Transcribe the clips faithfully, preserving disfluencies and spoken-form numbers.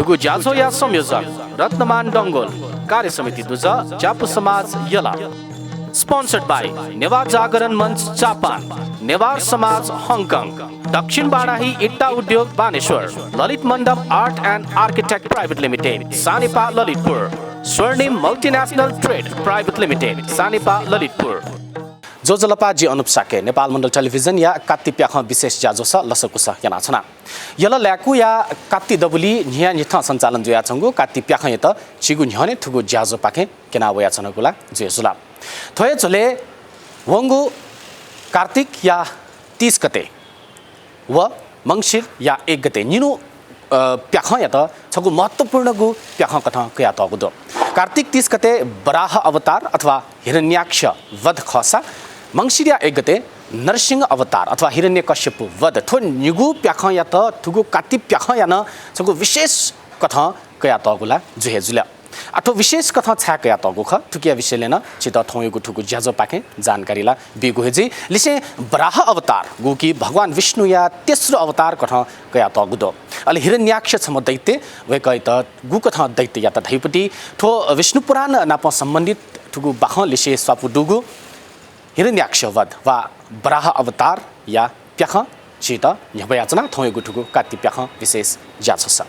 गु ज्याझ्वःया संयोजक रत्नमान डंगोल, कार्य समिति दुजः ज्यापु समाज यल। Sponsored by नेवार जागरण मञ्च जापान, नेवार समाज हङकङ, दक्षिण बाराही इट्टा उद्योग बानेश्वर, ललित मण्डप Art and Architect Private Limited, Sanepa ललितपुर, स्वर्णिम Multinational Trade Private Limited, Sanepa ललितपुर। ज्वजलपा, जि अनुप शाक्य, नेपाल मण्डल टेलिभिजनया कात्ति प्याखं विशेष ज्याझ्वःस लसकुस यानाच्वना। यल लाय्कूया कात्ति दबुलिइ न्हियान्हिथं सञ्चालन जुयाच्वंगु कात्ति प्याखंयात झीगु न्ह्यःने थुगु ज्याझ्वःपाखें क्यना वयाच्वनागु ला जुया जुल। थ्व हे झ्वलय् वंगु कार्तिकया तीस गते व मंसिरया एक गते निन्हु, अ, प्याखंयात छगू महत्त्वपूर्णगु प्याखं कथं कयातःगु दु। कार्तिक तीस गते वराह अवतार अथवा हिरण्याक्ष वध खःसा, मंसिरया एक गते नरसिंह अवतार अथवा हिरण्यकश्यप वध। थ्व निगू प्याखंयात थुगु कात्ति प्याखंया नं छगू विशेष कथं कयातःगु ला जु हे जुल। आ, थ्व विशेष कथं छाय् कयातःगु खः, थुकिया विषयलय् नं छितः थौंयागु थुगु ज्याझ्वःपाखें जानकारी ला बीगु हे जुइ। लिसें वराह अवतार, गुकी भगवान विष्णुया तेस्रो अवतार कथं कयातःगु दु। अले हिरण्याक्ष छम्ह दैत्य, वय्कःयात गुकथं दैत्य यात धइपति थ्व विष्णु पुराण नाप सम्बन्धित थुगु बाखं लिसे स्वापू दुगु हिरण्याक्ष वध वा वराह अवतारया प्याखं छित न्ह्यब्वयाच्वना थौंयागु थुगु कात्ति प्याखं विशेष ज्याझ्वःस।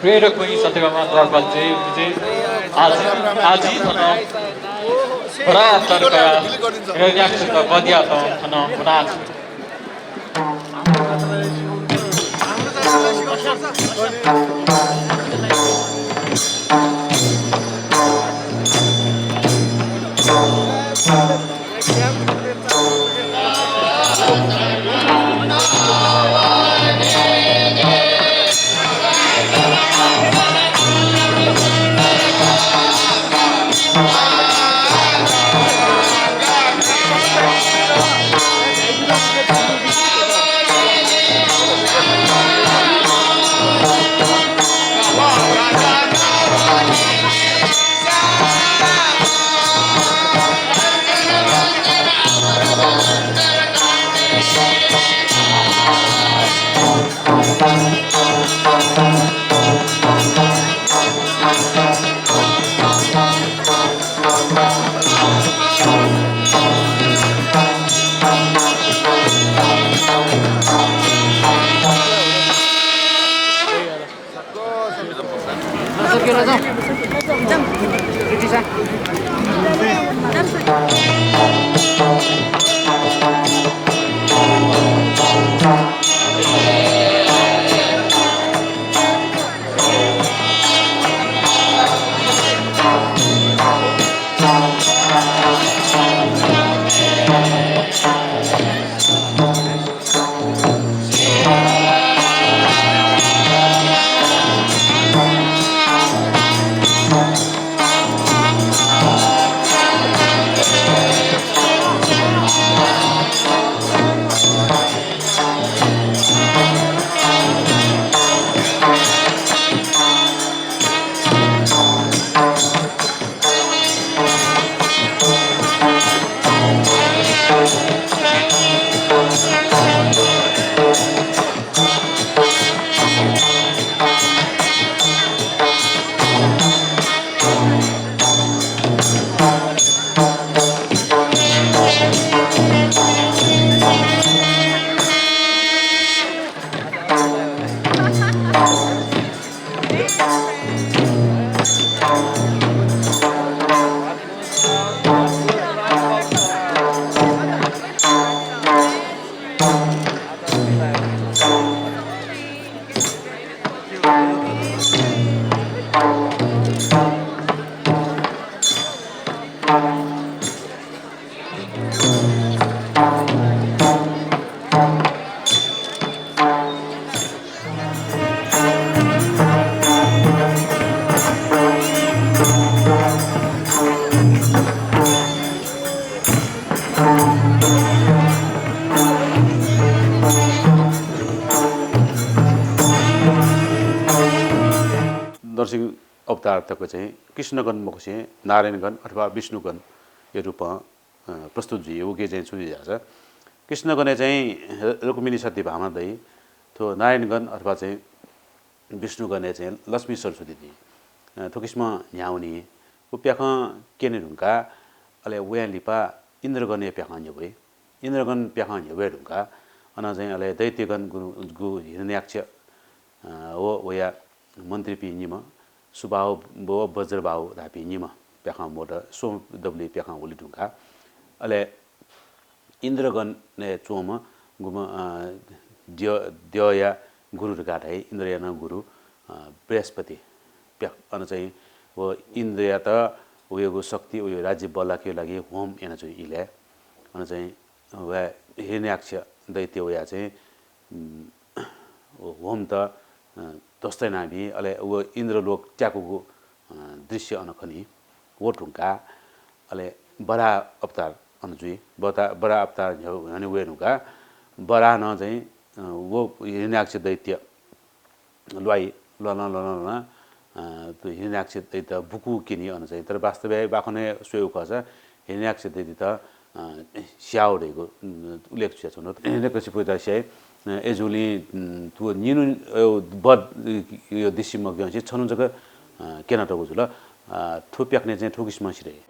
प्रेरक वहीं सत्यभामा द्वारपाल जय विजय। आज, आज ही थन बडा तर्कया हिरण्याक्ष वध यात थन बुनाच। अवतार तक चाहिँ कृष्णगण मखुसें नारायणगण अथवा विष्णुगणया रूपं, अ, प्रस्तुत जुइ। उकी चाहिँ छु जुइ धाःसा कृष्णगणय् चाहिँ रुक्मिणी सती भावना दइ। थ्व नारायणगण अथवा चाहिँ विष्णुगणय् चाहिँ लक्ष्मी सरस्वती दइ। अ, थ्व किसिमं न्ह्यावनी। व प्याखं क्यने धुंकाः अले वयां लिपा इन्द्रगणया प्याखं न्ह्यब्वइ। इन्द्रगण प्याखं न्ह्यब्वये धुंकाः अन चाहिँ अले दैत्यगण गुरु, गु हिरण्याक्ष, अ, व वया मन्त्रीपिं निम्ह, सुबाहु व वज्रबाहु धाःपिं निम्ह प्याखं मोट, स्वम्ह दबुलिइ प्याखं हुले धुंकाः अले इन्द्रगणय् च्वंम्ह गुम्ह, अ, द्यः, द्यःया गुरु धकाः धाइ, इन्द्रया नं गुरु, अ, बृहस्पति प्या-, अन चाहिँ व इन्द्रयात वयागु शक्ति, वयागु राज्य बल्लाकेगु लागि होम यानाच्वंगु इलय् अन चाहिँ व हिरण्याक्ष दैत्य वया चाहिँ, उम्, व होमत, अ, ध्वस्त यानाबी, अले व इन्द्रलोक त्याकूगु, अ, दृश्य अन खनी। व धुंकाः अले वराह अवतार अन जुइ। बता-, वराह अवतार न्ह्यः-, न्ह्यःने वये धुंकाः वराहं चाहिँ, अ, व हिरण्याक्ष दैत्य ल्वाइ, ल्वाना, ल्वाना, ल्वाना, अ, थ्व हिरण्याक्ष दैत्य बुकू क्यनी अन चाहिँ। तर वास्तवय् बाखनय् स्वयेगु खःसा हिरण्याक्ष दैत्यत, अ, स्याः धइगु, उम्, उल्लेख जुयाच्वन। हिरण्यकशिपुयात स्याइ, अ, अय्‌जूगुलिं, उम्, थ्व निन्हु, अ, वध, अ, दृश्य मक्यंसे छन्हु जक, अ, क्यनातःगु जुल। अ, थ्व प्याखनय् चाहिँ थुकिसिमं सिधइ।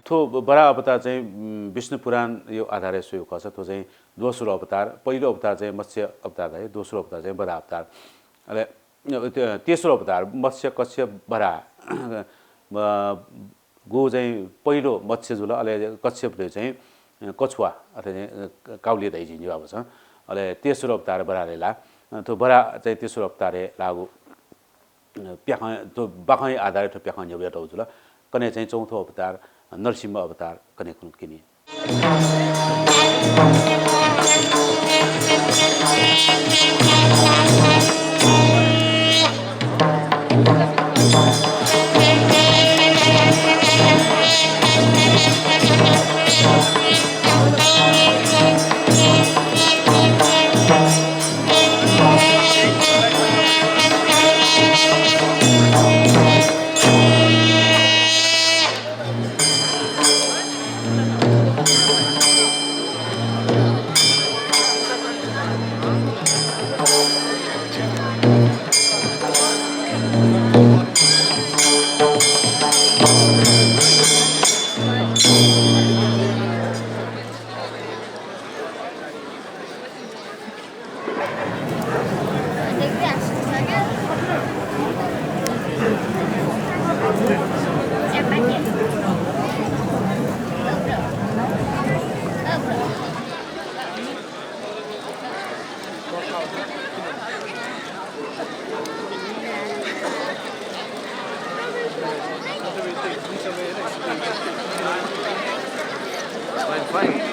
थ्व बराह अप्वःता चाहिँ, उम्, विष्णु पुराणयो आधारय् स्वयेगु खःसा थ्व चाहिँ दोस्रो अवतार, पहिलो अवतार चाहिँ मत्स्य अवतार धाइ, दोस्रो अवतार चाहिँ वराह अवतार। अले, अ, ते-, तेस्रो अवतार मत्स्य, कच्छप, वराह। अ, गु चाहिँ पहिलो मत्स्य जुल, अले कच्छपले चाहिँ, अ, कछुवा अथे चाहिँ, अ, काउली धाइ झी नेवाः भाषां। अले तेस्रो अवतार वराहय् लाः। अ, थ्व वराह चाहिँ तेस्रो अवतारय् लाःगु प्याखं, थ्व बाखंया आधारय् थ्व प्याखं न्ह्यब्वयातःगु जुल। कन्हय् चाहिँ चौथो अवतार, नरसिंह अवतार कन्हय् खँ क्यनी। Fine, fine.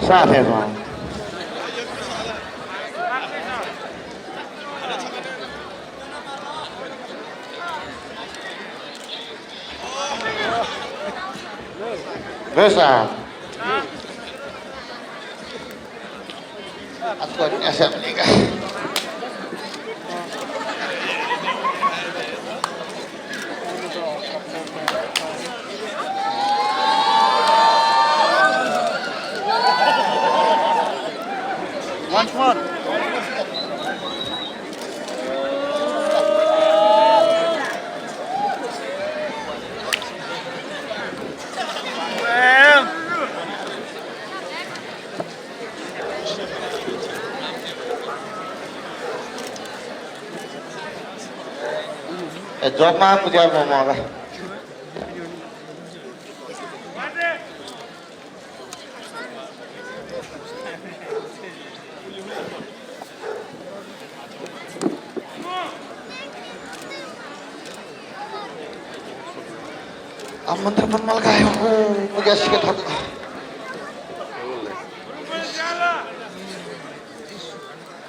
साथै बेसा। Once more. ए, जपमा पुजा ममगा। आमंत्रण मलकायो, मुग्या सिके थक।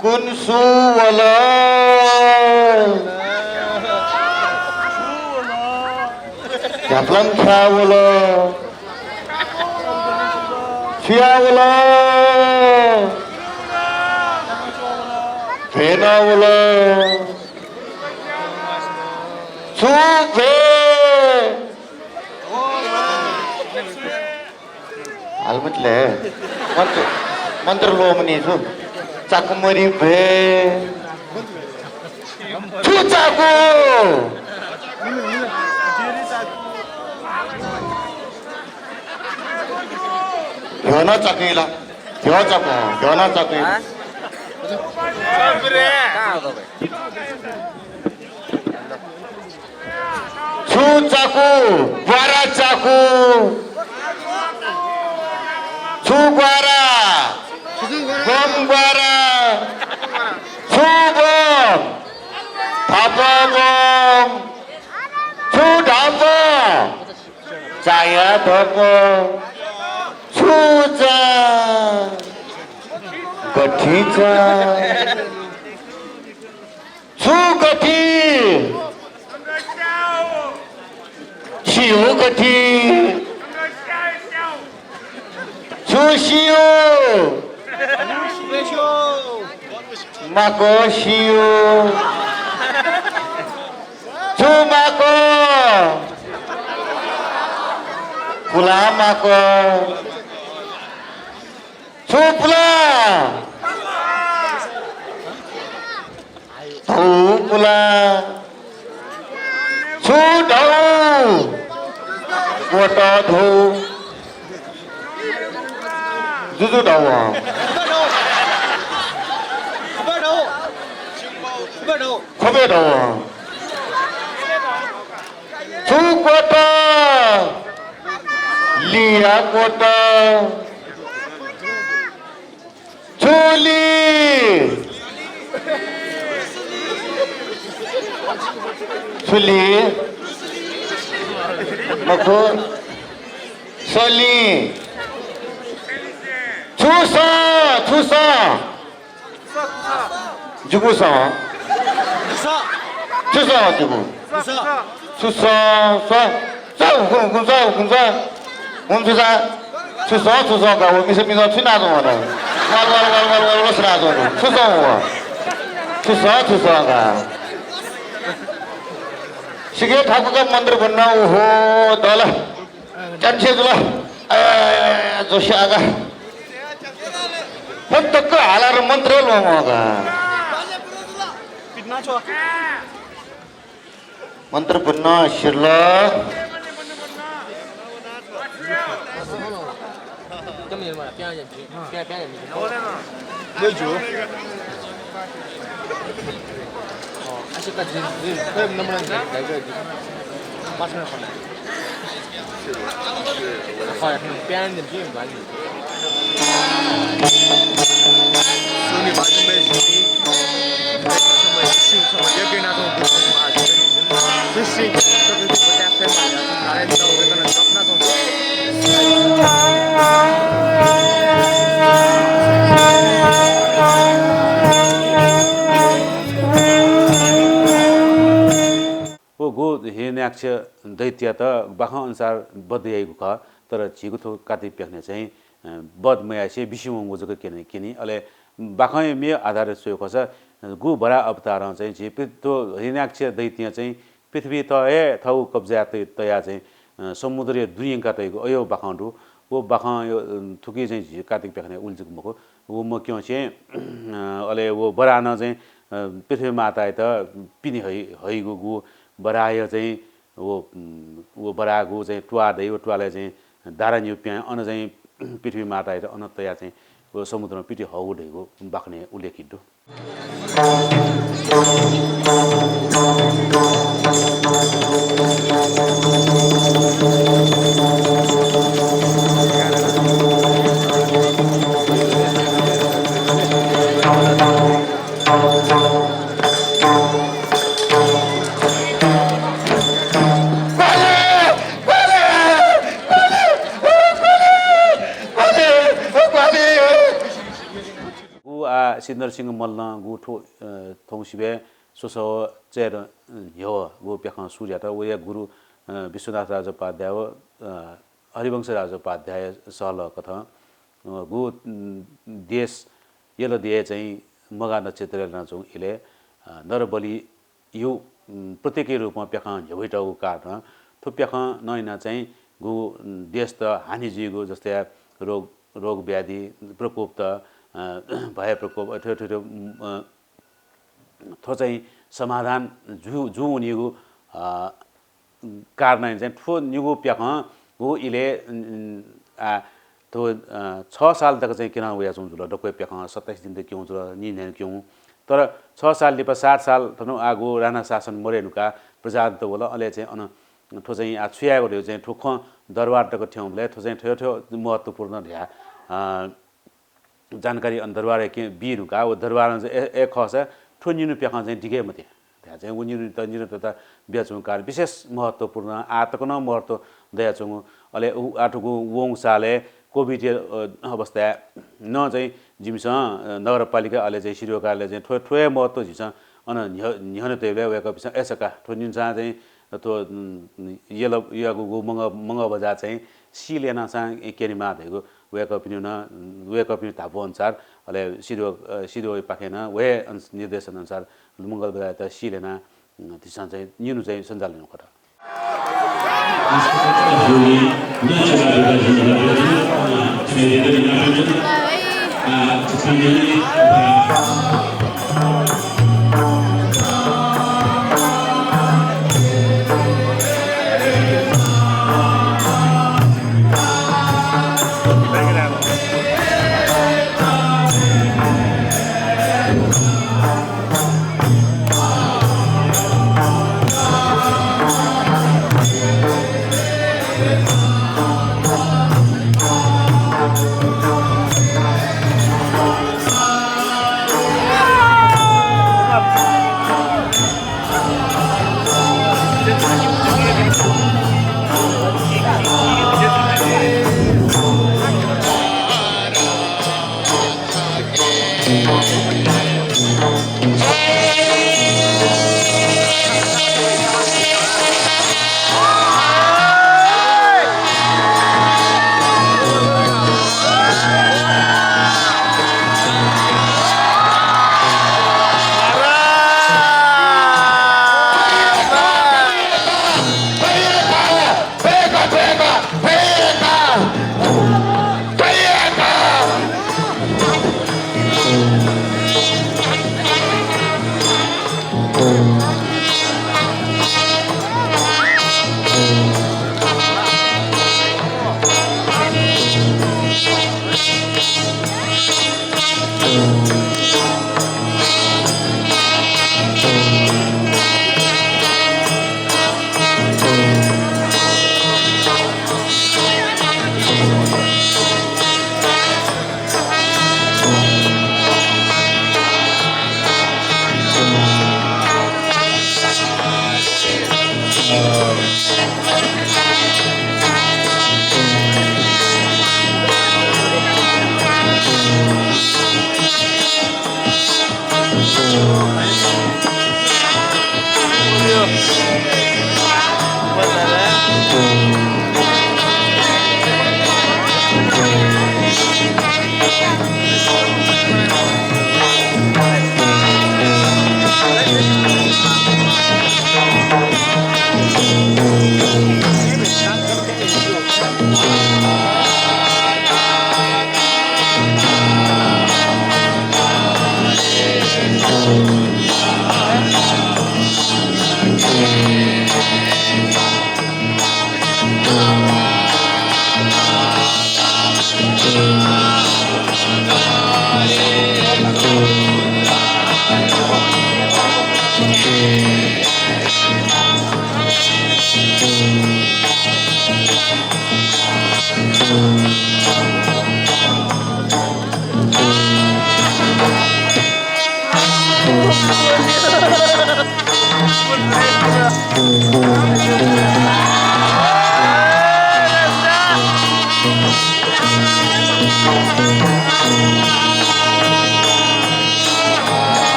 कुन सु वल? झ्याप्लम छ्या वल? छुया वल? भेना वल? छु भे? हालमतले मन्त्र, मन्त्र ल्वःमनी छु। चाकुमरी भे। छु चाकु? ध्यान चकी ला। ध्यान चकु, ध्यान चकी। छु चाकु, ग्वारा चाकु। छु ग्वारा, बम ग्वारा। छु बम, धापा बम। छु धापा, चाया धापा। छु चा, गठि चा। छु गठि, सियो गठि। छु सियो, माको सियो। छु माको, पुला माको। छु पुला, धौ पुला। छु धौ, क्वत धौ। जुजु धौ। खुबे धौ। छु क्वत, लिया क्वत। छु लि, छु लि, मखु, सलि। छु सँ, छु सँ। जुगु सँ। छु सँ जुगु। छु सँ, छु सँ, छु सँ, हुकुम, हुकुम सँ, हुकुम सँ। हुकुम छु सँ, छु सँ, छु सँ का, व मिसा मिसा छु नाचो वना। वाल, वाल, वाल, वाल, वाल, वाल, छु नाचो वना। छु सँ व। छु सँ, छु सँ का। सिके ठाकुरका मन्त्र बन्ना, ओहो, दल। चान्से जुल। ए, जोस्यागा। फतक्क हालार मन्त्र ल्वंगः का। मन्त्र पुनः सिरल। व गु हिरण्याक्ष दैत्ययात बाखं अनुसार वध याइगु खः, तर झीगु थ्व कात्तिक प्याखनय् चाहिँ, अ, वध मयासें बिस्युं वंगु जक क्यने, क्यनी। अले बाखंया म्ये आधारय् स्वये खःसा, अ, गु बराह अवतारं चाहिँ झी पृ-, थ्व हिरण्याक्ष दैत्यं चाहिँ पृथ्वीत हे थःगु कब्जाय् तय-, तयाः चाहिँ, अ, समुद्रया दुने यंका तइगु अय् बाखं दु। व बाखं, अ, थुकी चाहिँ झी कात्तिक प्याखनय् उलि जक मखु। व मक्यंसें, अ, अले व बराहं चाहिँ, अ, पृथ्वी मातायात पिने हइ-, हइगु गु बराहया चाहिँ व, उम्, व बराहगु चाहिँ त्वाः दइ, व त्वालय् चाहिँ दारानिगू प्यां, अन चाहिँ पृथ्वी मातायात अन तयाः चाहिँ व समुद्रं पिथि हःगु धइगु बाखनय् उल्लेखित दु। गु आः सिद्धेश्वर सिंह मल्लं गु थ्व, अ, थौंसिबय् स्वसः चय्र, अ, न्ह्यः गु प्याखं सुरु यात। वया गुरु, अ, विश्वनाथ राजोपाध्याय व, अ, हरिवंश राजोपाध्याय सहलहकथं, अ, गु, उम्, देश यल देय् चाहिँ मघा नक्षत्र यानाच्वंगु इलय्, अ, नरबलि यु, उम्, प्रतीकया रूपं प्याखं न्ह्यब्वइतःगु कारणं थ्व प्याखं नं यानाः चाहिँ गु, उम्, देशत हानि जुइगु, जस्तै रोग, रोग व्याधि प्रकोपत, अ, भय प्रकोप, अथवा थ्व, थ्व, उम्, अ, थ्व चाहिँ समाधान जु-, जूवनीगु, अ, कारणं चाहिँ थ्व निगू प्याखं गु इलय्, उम्, आ, थ्व, अ, छ साल तक चाहिँ क्यना वयाच्वंगु जुल, दक्वय् प्याखं सत्ताइस दिन तक क्यंगु जुल, नीन्हय्‌नं क्यंगु। तर छ साल लिपा, सात साल थन आःगु राणा शासन मदये धुंकाः प्रजातन्त्र वल। अले चाहिँ अन थ्व चाहिँ आः छु यायेगु धइगु चाहिँ थ्व खँ दरबार तक थ्यंबलय् थ्व चाहिँ थ्व, थ्व महत्त्वपूर्ण धया, अ, जानकारी अन दरबारय् के बी धुंकाः व दरबारं चाहिँ ए, ए खःसा थ्व निन्हु प्याखं चाहिँ दिके मते धया चाहिँ व निन्हु त निरन्तरता बियाच्वंगु कारण विशेष महत्त्वपूर्ण, आः तक नं महत्त्व दयाच्वंगु। अले उ आः थुगु वंगु सालय् COVID या, अ, अवस्थाय् नं चाहिँ जिमिसं, अ, नगरपालिका अले चाहिँ सिडिओ कार्यालय चाहिँ थ्व, थ्व हे महत्त्व झीसं अन न्ह्य-, न्ह्यःने तयेबलय् वय्‌कःपिन्सं ए सका थ्व निन्हुसां चाहिँ थ्व, उम्, यल-, यागु मंगः, मंगः बजाः चाहिँ seal यानाः सां क्यनेमाः धइगु वय्‌कःपिनिगु नं, वय्‌कःपिनिगु धापू अनुसार, अले सिडिओ, अ, सिडिओपाखें नं व हे अनु-, निर्देशन अनुसार मंगः बजाःयात seal यानाः, उम्, झीसं चाहिँ निन्हु चाहिँ सञ्चालन यानागु खः।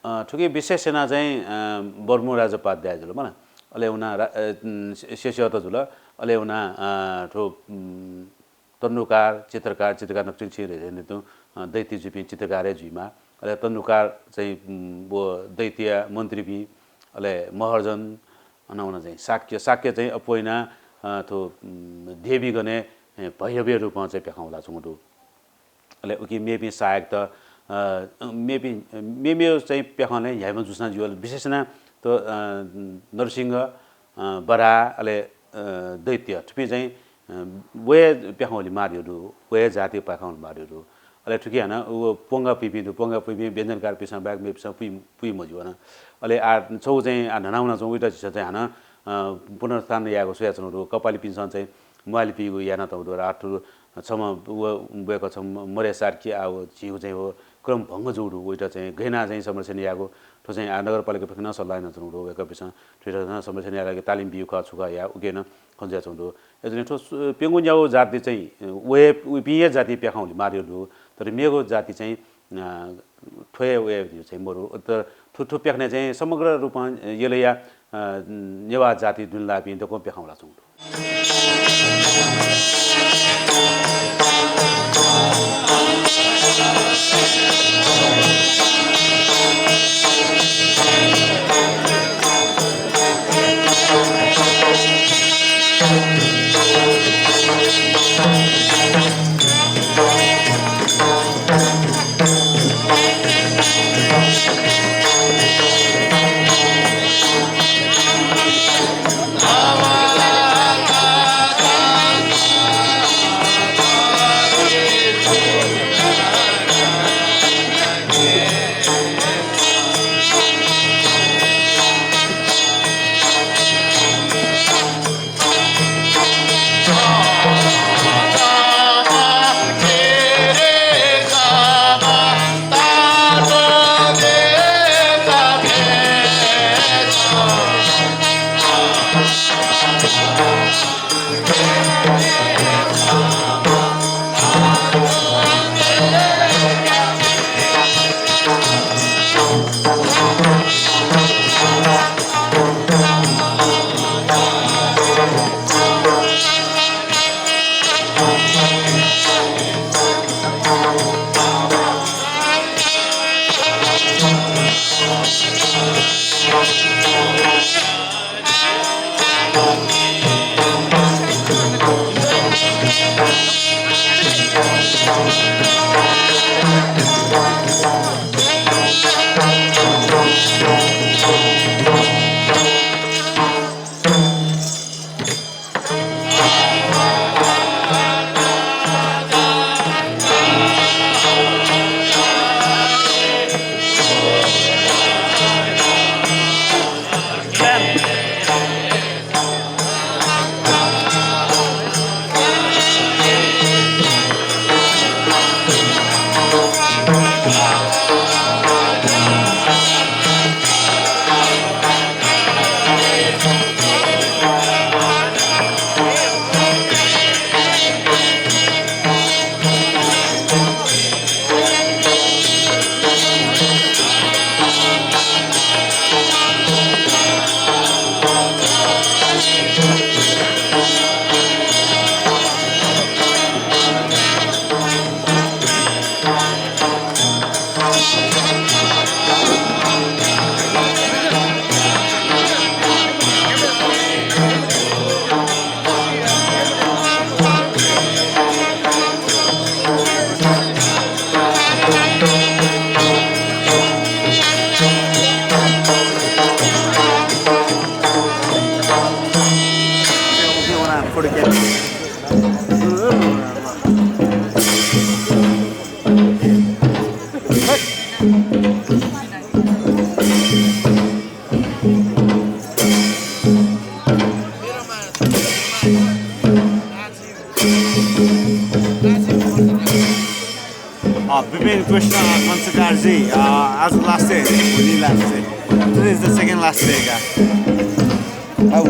अ, थुकी विशेष यानाः चाहिँ, अ, बर्मु राजोपाध्याय जुल मला, अले वना रा-, अ, उम्, शे-, शेषोहत जुल, अले वना, अ, थ्व, उम्, तनुकार, चित्रकार, चित्रकार नकतिनि छिं धयाथें तुं, अ, दैत्य जुइपिं चित्रकार हे जुइमाः। अले तनुकार चाहिँ, उम्, व दैत्य मन्त्रीपिं, अले महर्जन, अन वना चाहिँ शाक्य, शाक्य चाहिँ अप्वइना, अ, थ्व, उम्, देवीगणय्, ए, भैरवया रूपं चाहिँ प्याखं हुलाच्वंगु दु। अले उकी मेपिं सहायकत, अ, मेपिं, मेमेगु चाहिँ प्याखं न्ह्याइम्ह जूसां ज्यू, अले विशेष यानाः थ्व, अ, नरसिंह, अ, बराह, अले, अ, दैत्य, थुपिं चाहिँ, अ, व हे प्याखं हुलिमाःगु दु, व हे जातिया प्याखं हुलिमाःगु दु। अले थुकी हानं व प्वंगा पुइपिं दु, प्वंगा पुइपिं व्यञ्जनकारपिन्सं बाहेक मेपिन्सं पुइ, पुइ मज्यू हानं। अले आः छगू चाहिँ आः न्हना वनाच्वंगु, उइत झीसं चाहिँ हानं, अ, पुनरुत्थान यायेगु स्वयाच्वनागु दु। कपालीपिन्सं चाहिँ म्वाइलिपिगु यानातःगु दु। आः थ्व छम्ह व, वय्कः छम्ह मरे सार्की, आः व झीगु चाहिँ व क्रम भंग जूगु दु। वइत चाहिँ गय् यानाः चाहिँ संरक्षण यायेगु, थ्व चाहिँ आः नगरपालिका पक्षं नं सल्लाह यानाच्वनागु दु। वय्कःपिन्सं थुइत नं संरक्षण यायेगु लागि तालिम बिउ खः, छु खः या, उकी नं खँ जुयाच्वंगु दु। अय्जूगुलिं थ्व सु-, प्यंगू न्यागू जाति चाहिँ व हे, उपिं हे जाति प्याखं हुलिमाःगु दु। तर मेगु जाति चाहिँ, अ, थ्व हे व हे चाहिँ मरु। तर थ्व, थ्व प्याखनय् चाहिँ समग्र रूपं यलया, अ, नेवाः जाति दुने लाःपिं दक्वं प्याखं हुलाच्वंगु दु। अ, विपिन कृष्ण खंचकारजी, अ, आज last day, भोलि last day। Today is the second last day का। आउ।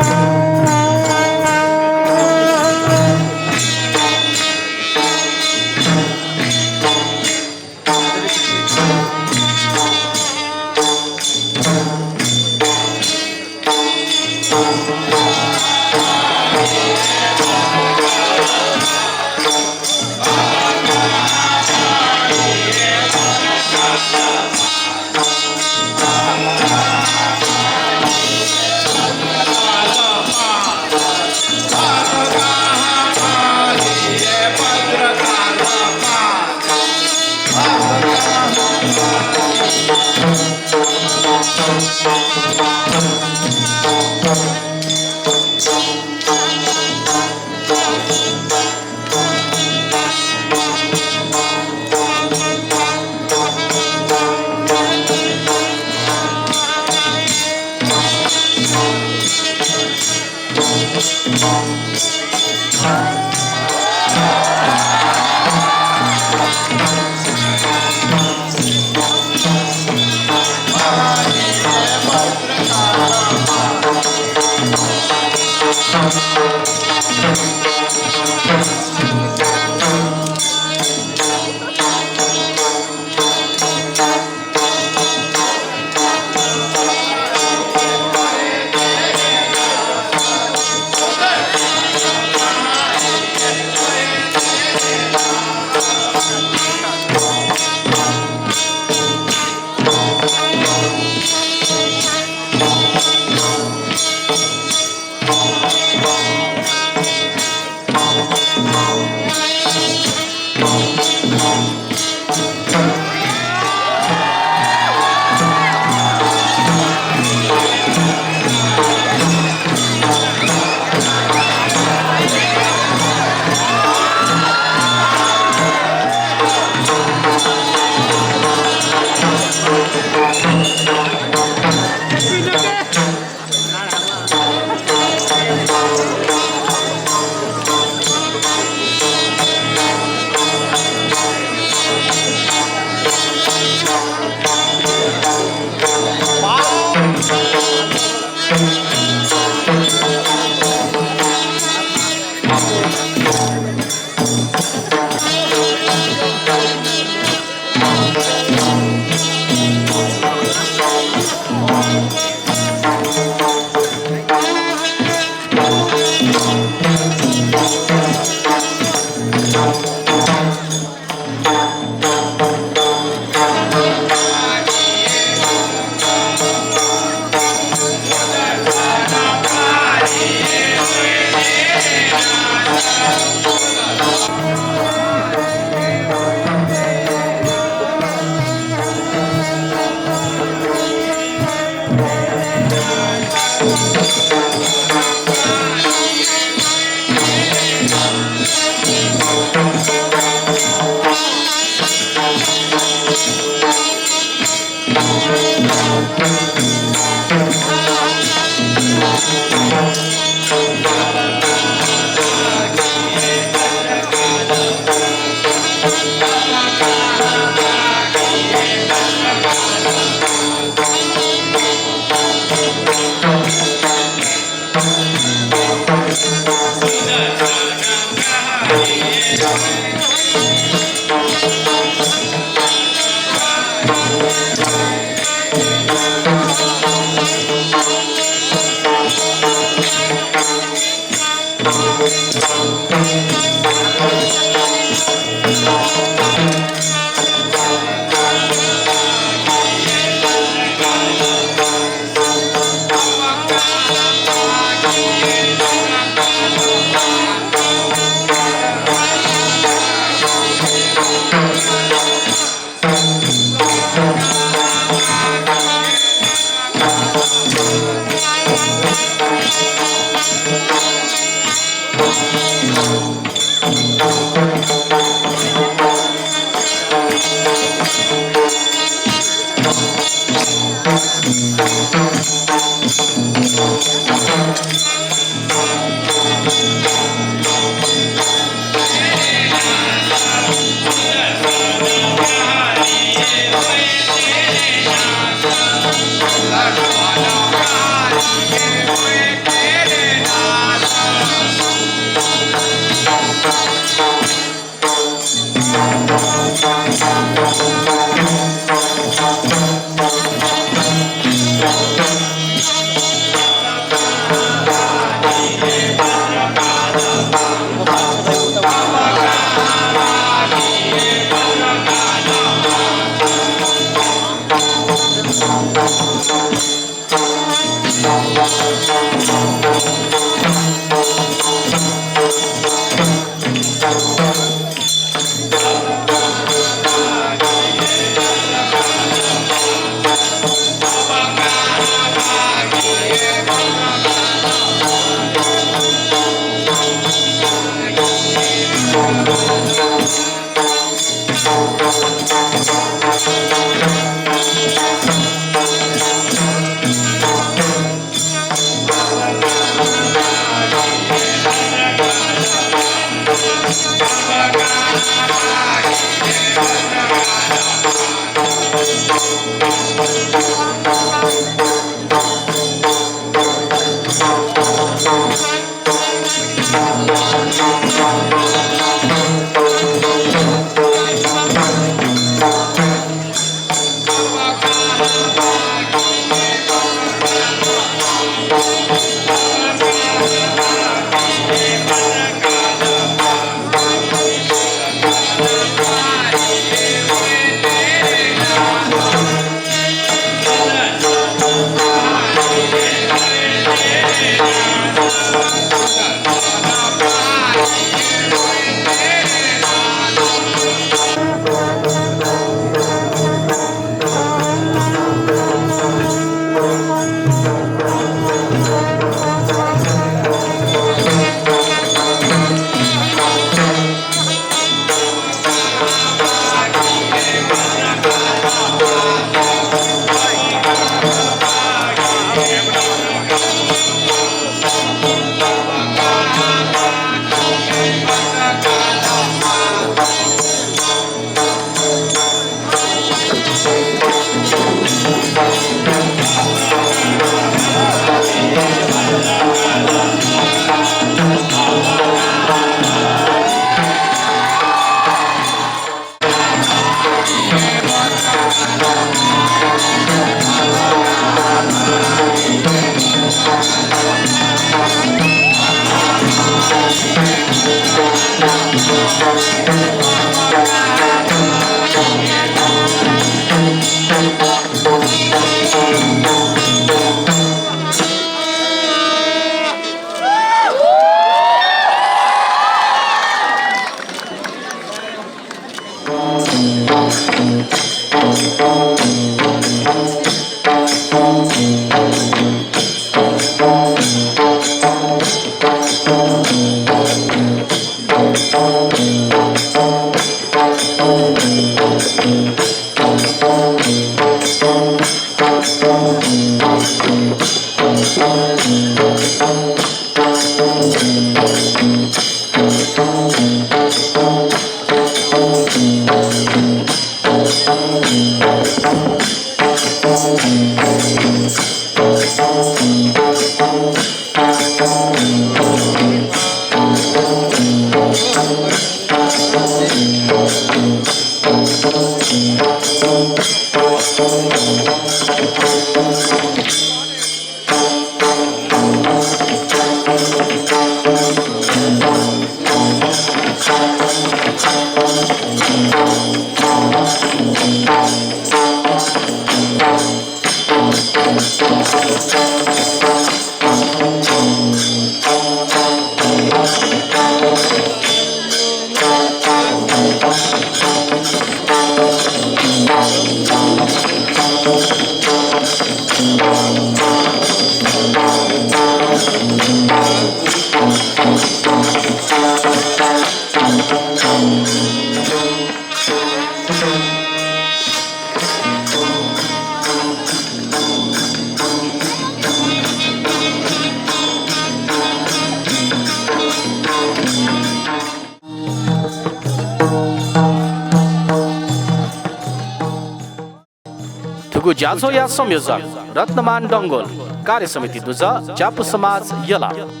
थुगु ज्याझ्वःया संयोजक रत्नमान डंगोल, कार्यसमिति दुजः ज्यापु समाज यल।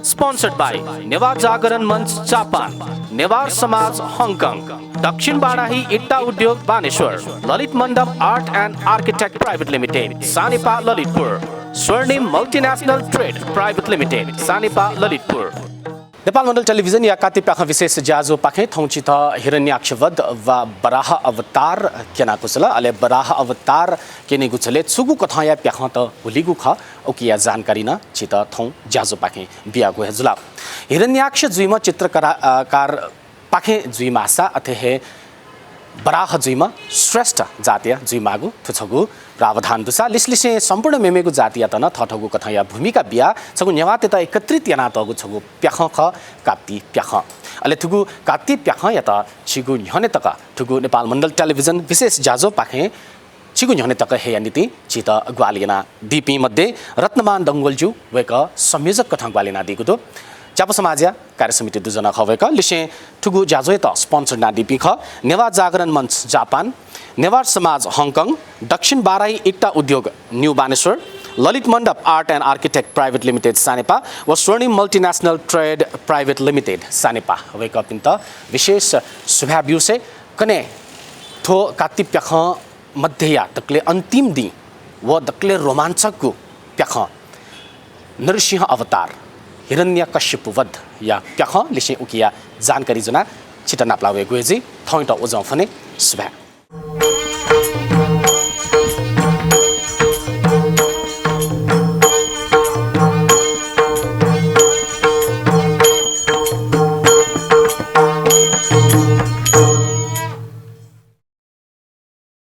Sponsored by नेवार जागरण मञ्च जापान, नेवार समाज हङकङ, दक्षिण बाराही इट्टा उद्योग बानेश्वर, ललित मण्डप Art and Architect Private Limited, Sanepa ललितपुर, स्वर्णिम Multinational Trade Private Limited, Sanepa ललितपुर। नेपाल मण्डल टेलिभिजनया कात्ति प्याखं विशेष ज्याझ्वःपाखें थौं छित हिरण्याक्ष वध वा वराह अवतार क्यनागु जुल। अले वराह अवतार क्यनेगु झ्वलय् छुगु कथंया प्याखं त हुलिगु खः, उकिया जानकारी नं छित थौं ज्याझ्वःपाखें बियागु हे जुल। हिरण्याक्ष जुइम्ह चित्रकरा-, अ, कार पाखें जुइमाःसा अथे हे वराह जुइम्ह श्रेष्ठ जातया जुइमाःगु थ्व छगू प्रावधान दुसा लिसलिसें सम्पूर्ण मेमेगु जातियात नं थःथःगु कथंया भूमिका बियाः छगू नेवाःतय्त एकत्रित यानातःगु छगू प्याखं खः कात्ति प्याखं। अले थुगु कात्ति प्याखंयात छिगु न्ह्यःने तक थुगु नेपाल मण्डल टेलिभिजन विशेष ज्याझ्वःपाखें छिगु न्ह्यःने तक हयेया निंतिं छित ग्वाहालि यानादीपिं मध्ये रत्नमान डंगोलज्यू वय्कः संयोजक कथं ग्वाहालि यानादीगु दु। ज्यापु समाजया कार्यसमिति दुजः नं खः वय्कः। लिसें थुगु ज्याझ्वःयात sponsor यानादीपिं खः नेवार जागरण मञ्च जापान, नेवार समाज हङकङ, दक्षिण बाराही इट्टा उद्योग न्यू बानेश्वर, ललित मण्डप Art and Architect Private Limited Sanepa व स्वर्णिम Multinational Trade Private Limited Sanepa. वय्कःपिन्त विशेष सुभाय् ब्यूसे कने थ्व कात्ति प्याखं मध्यया दकले अन्तिम दिं व दकले रोमाञ्चकगु प्याखं नृसिंह अवतार, हिरण्यकश्यप वधया प्याखं लिसें उकिया जानकारी ज्वनाः छित नापलाः वयेगु हे जुइ। थौंयात ओजं फ्वने, सुभाय्।